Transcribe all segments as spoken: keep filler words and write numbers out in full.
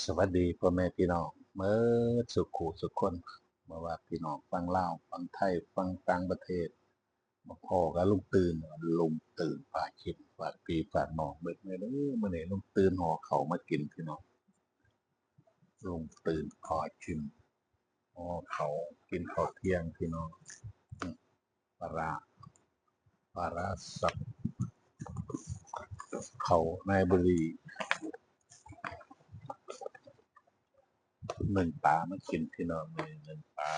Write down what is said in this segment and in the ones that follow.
สวัสดีพ่อแม่พี่น้องเมิดสุขูสุขคน บ่ว่าพี่น้องฝั่งลาว ฝั่งไทย ฝั่งต่างประเทศ มาพ้อกับลุงตื่น ลุงตื่นพากิน ฝากพี่ฝากน้องเบิ่งแหน่เด้อ มื้อนี้ลุงตื่นห่อข้าวมากินพี่น้อง ลุงตื่นพากิน ห่อข้าว กินข้าวเที่ยงพี่น้อง อืม ปลาร้า ปลาร้าสับ ข้าวนายบุรี หนึ่งปลามากินพี่น้อง หนึ่งปลา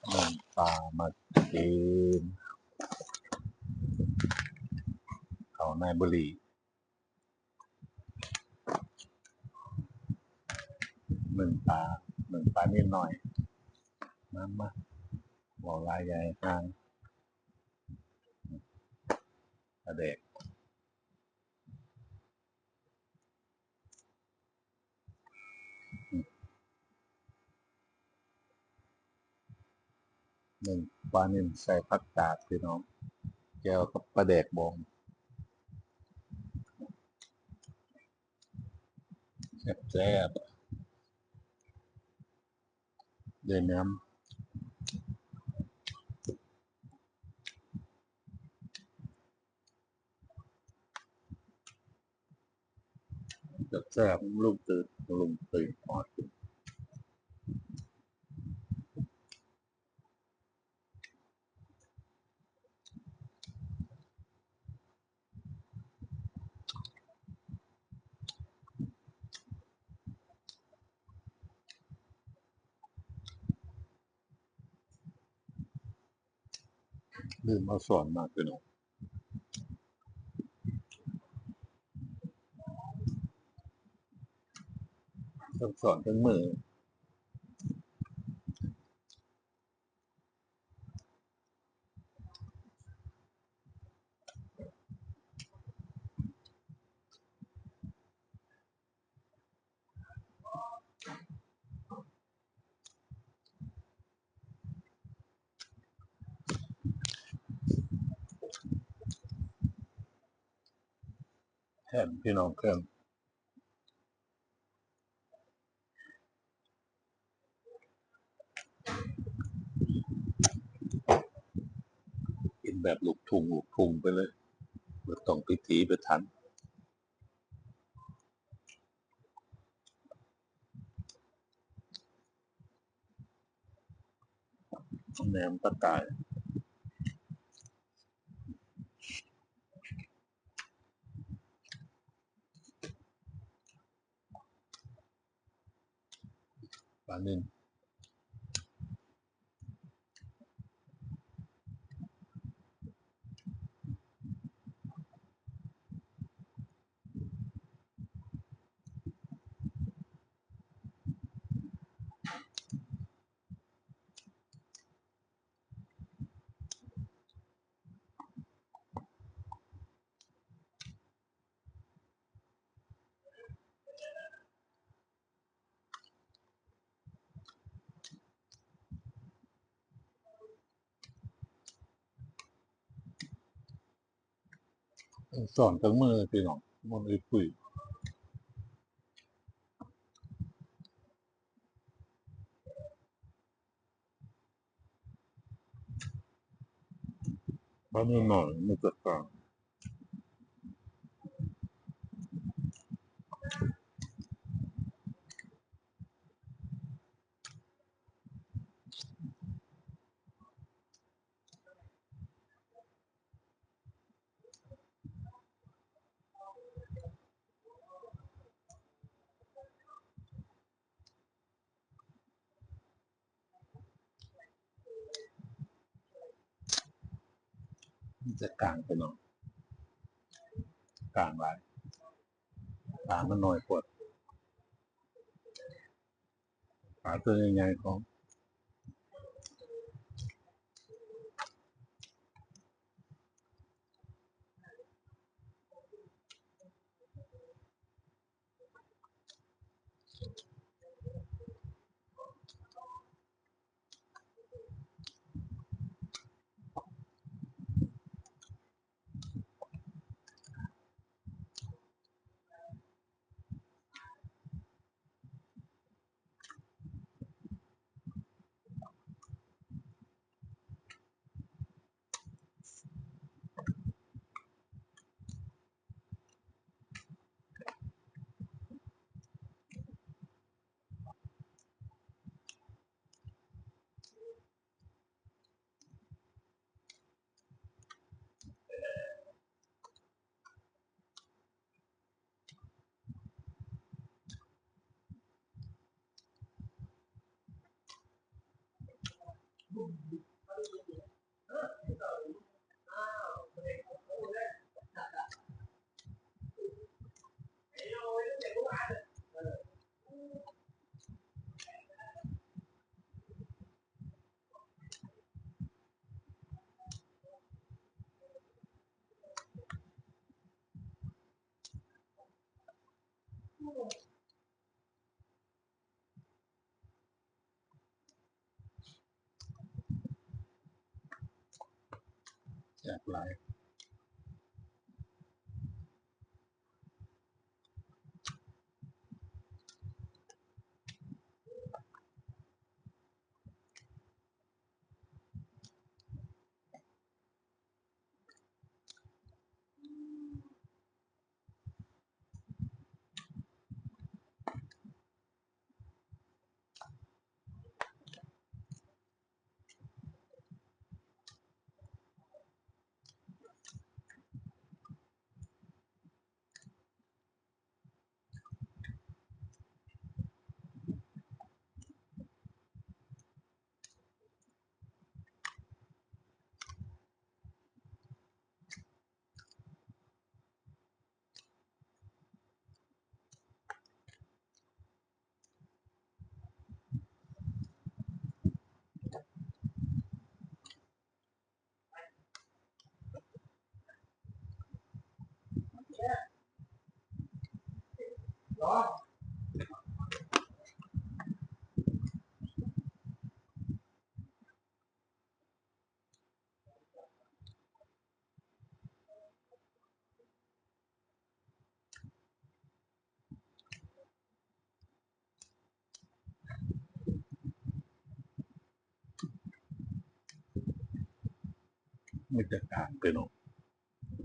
หนึ่งปลามากิน ข้าวนายบุรี หนึ่งปลา หนึ่งปลานิดหน่อย มา มา บ่หลายใหญ่ห่าง ปลาแดก หนึ่งปลานิลใส่ผักกาดพี่น้อง แจ่วกับปลาแดกบอง แซ่บๆ ได้น้ำ แซ่บๆ ลุงตื่น ลุงตื่นออด ลืมเอาช้อนมาพี่น้อง ทั้งช้อนทั้งมือ แซ่บพี่น้อง แซ่บ กินแบบลูกทุ่ง ลูกทุ่งไปเลย บ่ต้องพิถีพิถัน แหนมปลาตาย ปลานิล ช้อนทั้งมือพี่น้อง มันอีปุ้ย ปลานิลหน่อย มันจะกลาง มันจะกลางไปเนาะ กลางหลาย ปลามันน้อยโพด ปลาตัวใหญ่ๆ ของ อื แจกหลาย มีแต่กลางไปเนาะ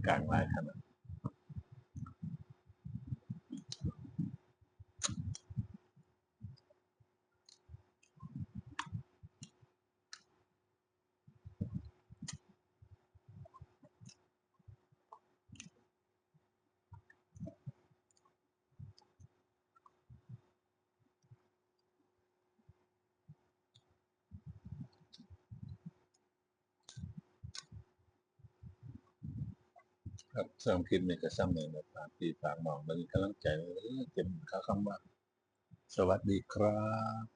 กลางหลายขนาด ครับ สำหรับคลิปนี้ก็ส่ำนี้นะ ฝากพี่ฝากน้อง เป็นกำลังใจ เออ เต็มข้อความว่า สวัสดีครับ